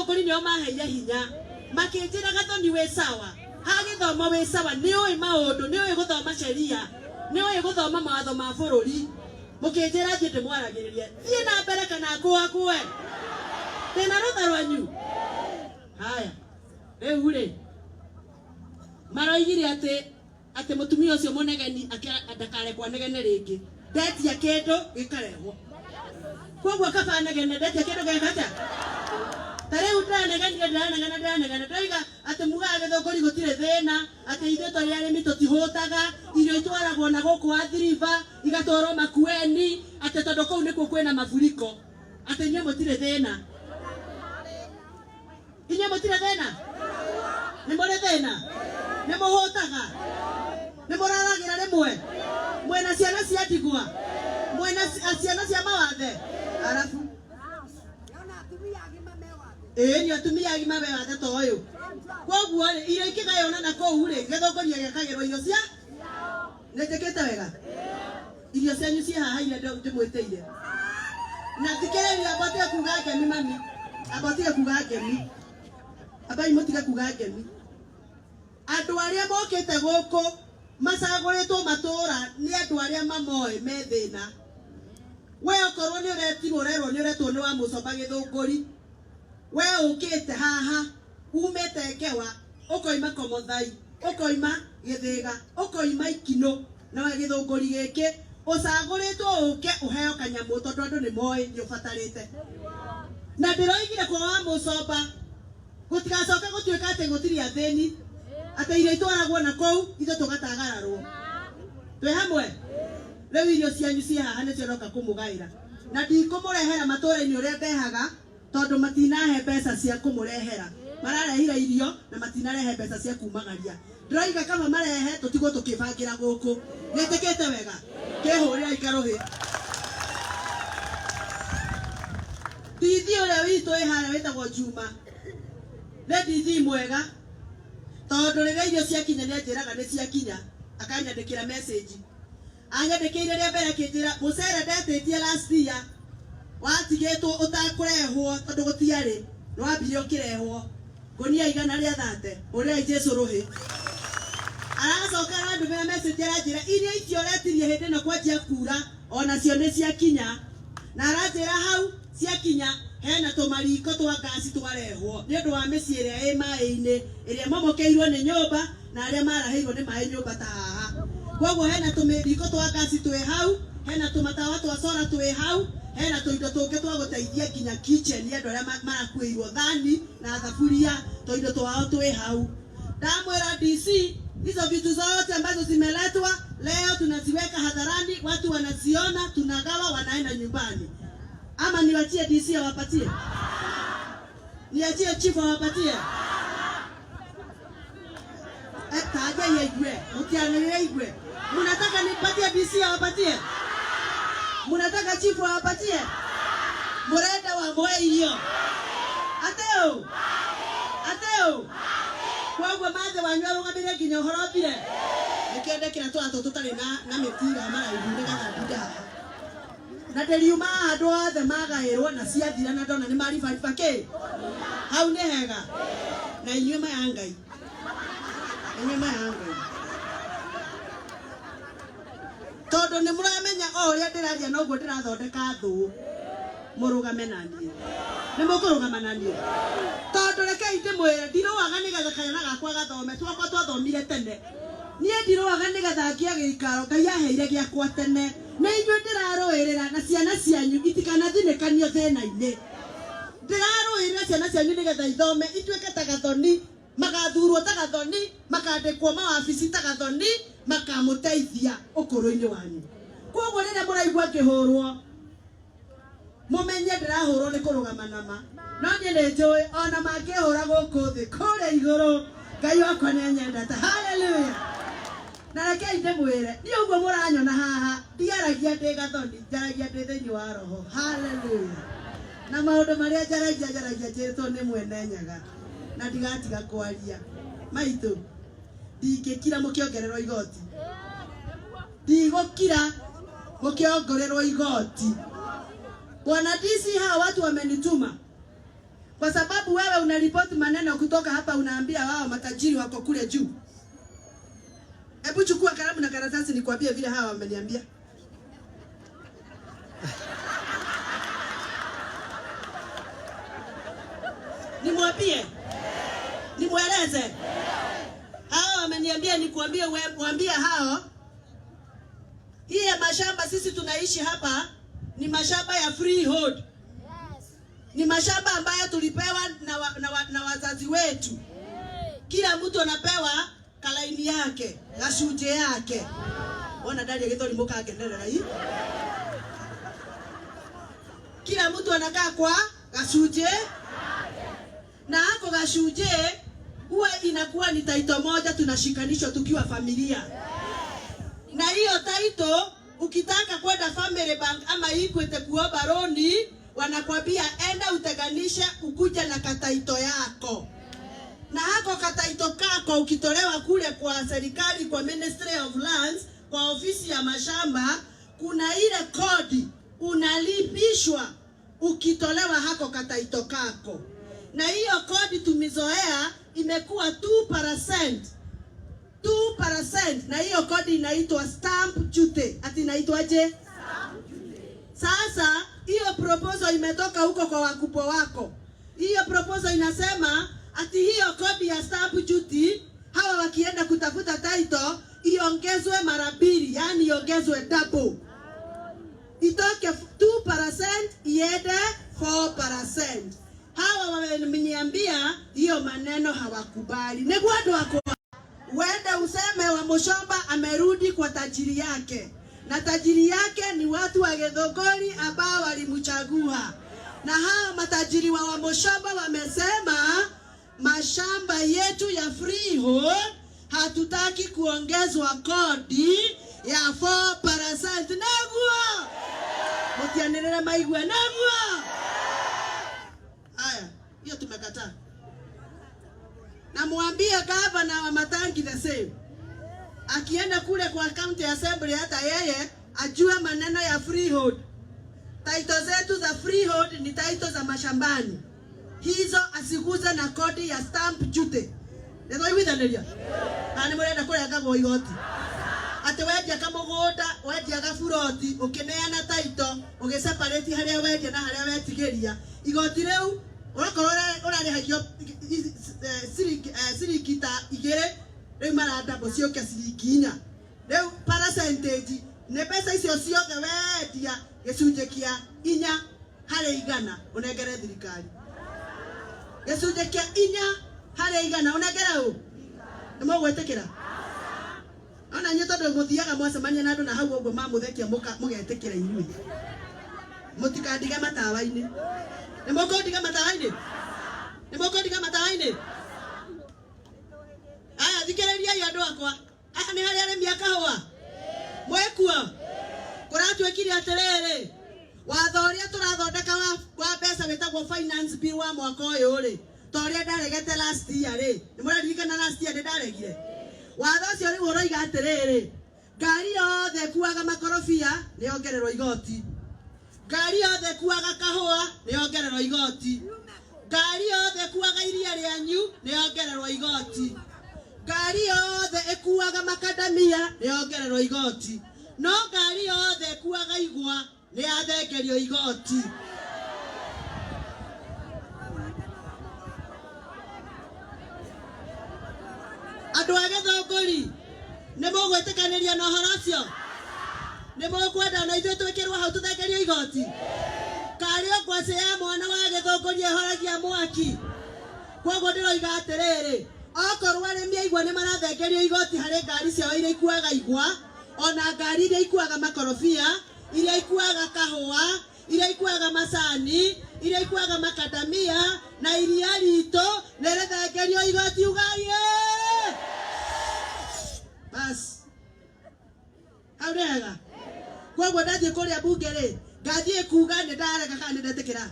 Gĩthũngũri nĩo maheire hinya, makĩnjĩra Gathoni wĩ sawa, ha gĩthomo wĩ sawa, nĩ ũĩ maũndũ, nĩ ũĩ gũthoma sheria, nĩ ũĩ gũthoma mawatho ma bũrũri. Mũkĩnjĩra thiĩ ndĩmwaragĩrĩrie. Thiĩ na mbere kana ngũakũe? Ndĩna rũtha rwanyu? Haya, rĩu rĩ, maroigire atĩ atĩ mũtumia ũcio mũnegeni ndakarekwo anegene rĩngĩ. Ndetia kĩndũ gĩkarehwo. Koguo kaba anegene, ndetia kĩndũ geka atĩa? Ta rĩu ndĩranegenire, ndĩranegena, ndĩranegena, ndĩroiga atĩ mugaga Gĩthũngũri gũtirĩ thĩna, atĩ ithuĩ tũrĩ arĩmi tũtihũtaga, irio itwaragwo na gũkũ Athi River, igatwarwo Makueni, atĩ tondũ kũu nĩkuo kwĩna mafuriko, atĩ inyuĩ mũtirĩ thĩna. Inyuĩ mũtirĩ thĩna? Nĩ mũrĩ thĩna? Nĩ mũhũtaga? Nĩ mũraragĩra rĩmwe? Mwĩna ciana cia ndigwa? Mwĩna ciana cia mawathe? Arabu ĩĩ nĩ atumia agima me wathe ta ũyũ. Koguo rĩ, irio ikĩgayũna na kũu rĩ, Gĩthũngũri agĩakagĩrwo irio cia nĩ njĩkĩte wega? Irio cianyu ciĩ haha iria ndĩmwĩtĩire. Na thikĩrĩria, amba ũtige kuga ngemi mami, amba ũtige kuga ngemi, ambai mũtige kuga ngemi. Andũ arĩa mokĩte gũkũ macagũrĩtwo matũũra nĩ andũ arĩa mamoĩ me thĩna. We okorwo nĩ ũretirwo ũrerwo nĩ ũretwo nĩ wa Mũcomba Gĩthũngũri, we ũkĩte haha umĩte Ngewa, ũkoima Komothai, ũkoima Gĩthĩga, ũkoima Ikinũ, na Gĩthũngũri gĩkĩ, ũcagũrĩtwo ũke ũheo kanyamũ tondũ andũ nĩ moĩ nĩ ũbatarĩte. Na ndĩroigire kwa wa Mũcomba gũtigacoke gũtuĩka atĩ gũtirĩ athĩni, atĩ irio itwaragwo na kũu ithuĩ tũgatagararwo. Twĩ hamwe? Rĩu irio cianyu ciĩ haha nĩcio ndoka kũmũgaĩra. Na ndikũmũrehera matũũra-inĩ ũrĩa ndehaga, tondũ matinahe mbeca cia kũmũrehera. Mararehire irio na matinarehe mbeca cia kumagaria. Ndĩroiga kaba marehe tũtigwo tũkĩbangĩra gũkũ. Nĩnjĩkĩte wega? Kĩhũrĩrai karũhĩ. Ndithi ũrĩa witũ wĩ harĩa wĩtagwo Juma nĩ ndithi mwega, tondũ rĩrĩa irio ciakinya nĩanjĩraga nĩ ciakinya, akanyandĩkĩra message. Anyandĩkĩire rĩa mbere akĩnjĩra mũcere ndetĩtie last year watigĩtwo ũtakũrehwo tondũ gũtiarĩ, nĩwambire ũkĩrehwo ngũnia igana rĩa thate, hũrĩrai Jesu rũhĩ. Aracoka arandũmĩra message aranjĩra irio icio ũretirie hĩndĩ ĩno kwanjia kura onacio nĩ ciakinya, na aranjĩra hau ciakinya hena tũmariko twa ngasi twarehwo nĩ ũndũ wa mĩciĩ ĩrĩa ĩ maĩ-inĩ ĩrĩa ĩmomokeirwo nĩ nyũmba na arĩa marahĩirwo nĩ maĩ nyũmba ta haha. Koguo hena tũmĩriko twa ngasi twĩ hau, hena tũmatawa twa solar twĩ hau, hena tũindo tũngĩ twa gũteithia nginya kitchen andũ arĩa marakuĩirwo thani na thaburia, tũindo twao twĩ hau. Ndamwĩra DC, hizo vitu zote ambazo zimeletwa leo tunaziweka hadharani, watu wanaziona, tunagawa, wanaenda nyumbani. Ama niwachie DC awapatie? Niachie chief awapatie? Taja yaigue, mutianĩrĩre igue. Munataka nipatie DC awapatie? Munataka chief awapatie? Murenda wamwe irio? Ateo? Ateo? Koguo mathe wanyu arũgamĩre nginya ũhoro ũthire. Nĩkĩo ndekĩra tũratũ tũtarĩ na mĩbira maraihu nĩgetha ndinde haha. Na ndĩriuma haha andũ othe magaĩrwo na ciathira na ndona nĩ maribariba kĩ? Hau nĩ hega. Na inyuĩ maya Ngai. Inyuĩ maya Ngai. Tondũ nĩ mũramenya o ũrĩa ndĩraria noguo ndĩrathondeka thũ. Mũrũgame na niĩ. Nĩ mũkũrũgama na niĩ? Tondũ rekei ndĩmwĩre, ndirũaga nĩgetha kana gakwa gathome, twakwa twathomire tene. Niĩ ndirũaga nĩgetha ngĩe gĩikaro Ngai aheire gĩakwa tene. Nĩ inyuĩ ndĩrarũĩrĩra na ciana cianyu itikanathinĩkanio thĩna-inĩ. Ndĩrarũĩrĩra ciana cianyu nĩgetha ithome ituĩke ta Gathoni, magathurwo ta Gathoni, makandĩkwo mawabici ta Gathoni, makamũteithia ũkũrũ-inĩ wanyu. Kwoguo rĩrĩa mũraigua ngĩhũrwo, mũmenye ndĩrahũrwo nĩ kũrũgama na ma. No niĩ nĩ njũĩ ona mangĩhũra gũkũ thĩ, kũrĩa igũrũ Ngai wakwa nĩ anyendete. Hallelujah! Na rekei ndĩmwĩre, niĩ ũguo mũranyona haha, ndiaragia ndĩ Gathoni, njaragia ndĩ thĩinĩ wa Roho. Hallelujah! Na maũndũ marĩa njaragia, njaragia njĩrĩtwo nĩ Mwene Nyaga, na ndigatiga kwaria. Maitũ, ndingĩkira mũkĩongererwo igoti. Ndigũkira mũkĩongorerwo igoti. Bwana DC, hawa watu wamenituma. Kwa sababu wewe unaripoti maneno kutoka hapa, unaambia wao matajiri wako kule juu. Hebu chukua kalamu na karatasi nikwambie vile hawa wameniambia. Nimwambie? Nimweleze? Hawa wameniambia nikuambie, waambie hao hii ya mashamba sisi tunaishi hapa ni mashamba ya freehold. Ni mashamba ambayo tulipewa na wazazi wetu. Kila mtu anapewa kalaini yake, gacunjĩ yake. Wona ndaria gĩthũri mũkangenerera hii. Kila mtu anakaa kwa gacunjĩ, na hako gacunjĩ huwa inakuwa ni title moja tunashikanishwa tukiwa familia. Na hiyo title ukitaka kwenda Family Bank ama Equity kuomba loan, wanakwambia enda utenganishe ukuja na kataito yako. Na hako kataito kako ukitolewa kule kwa serikali, kwa Ministry of Lands, kwa ofisi ya mashamba, kuna ile kodi unalipishwa ukitolewa hako kataito kako. Na hiyo kodi tumezoea imekuwa 2%. 2%, na hiyo kodi inaitwa stamp duty. Ati inaitwaje? Sasa hiyo proposal imetoka huko kwa wakubwa wako. Hiyo proposal inasema ati hiyo kodi ya stamp duty hawa wakienda kutafuta title iongezwe mara mbili, yani iongezwe double. Itoke 2% iende 4%. Hawa wameniambia hiyo maneno hawakubali. Niguo andũ akwa uende useme Wamuchomba amerudi kwa tajiri yake, na tajiri yake ni watu wa Githunguri ambao walimchagua. Na hao matajiri wa Wamuchomba wamesema mashamba yetu ya freehold hatutaki kuongezwa kodi ya 4%. Naguo mutianirire maigue naguo. Haya, hiyo tumekataa. Na muambie gavana wa Matangi the same. Akienda kule kwa county assembly, hata yeye ajue maneno ya freehold. Title zetu za freehold ni title za mashambani. Hizo asiguze na kodi ya stamp duty. Nĩtwaiguithanĩria? Kana nĩ mũrenda kũrengagwo igoti? Atĩ wendia kamũgũnda, wendia gaburoti, ũkĩneana title, ũgĩ separate harĩa wendia na harĩa wetigĩria, igoti rĩu ũrakorwo ũrarĩhagio ciringi ta 2, rĩu marandabo ciũke ciringi 4. Rĩu percentage nĩ mbeca icio ciothe wendia gĩcunjĩ kĩa 4 harĩ igana ũnengere thirikari. Gĩcunjĩ kĩa 4 harĩ igana ũnengere ũ? Nĩ mũgwĩtĩkĩra? Ona inyuĩ tondũ mũthiaga mwacemania na andũ na hau ũguo mamũthekia mũgetĩkĩra inyuĩ. Mũtikandige matawa-inĩ. Nĩ mũkũndiga matawa-inĩ? Nĩ mũkũndiga matawa-inĩ? Aya, thikĩrĩriai andũ akwa. Aya nĩ harĩa arĩmi a kahũa. Mwĩkuo? Kũratuĩkire atĩrĩrĩ, watho ũrĩa tũrathondeka wa mbeca wĩtagwo finance bill wa mwaka ũyũ rĩ, ta ũrĩa ndaregete last year rĩ, nĩ mũraririkana last year nĩ ndaregire? Watho ũcio rĩu ũroiga atĩrĩrĩ, ngari yothe ĩkuaga makorobia nĩ yongererwo igoti. Ngari yothe ĩkuaga kahũa nĩ yongererwo igoti. Ngari yothe ĩkuaga iria rĩanyu nĩ yongererwo igoti. Ngari yothe ĩkuaga makadamia nĩ yongererwo igoti. No ngari yothe ĩkuaga igwa nĩ yathengerio igoti. Andũ a Githunguri nĩ mũgwĩtĩkanĩria na ũhoro ũcio? Nĩ mũkwenda na ithuĩ twĩkĩrwo hau tũthengerio igoti? Karĩ o ngwacĩ ya mwana wa Githunguri ĩhoragia mwaki. Koguo ndĩroiga atĩrĩrĩ, okorwo arĩmi a igwa nĩ marathengerio igoti harĩ ngari ciao iria ikuaga igwa, ona ngari iria ikuaga makorobia, iria ikuaga kahũa, iria ikuaga macani, iria ikuaga makadamia, na iria ritũ nĩ rĩthengerio igoti. Ugai ĩĩ! Bas. Hau nĩ hega. Koguo ndathiĩ kũrĩa bunge rĩ, ngathiĩ kuga nĩ ndarega kana nĩ ndetĩkĩra.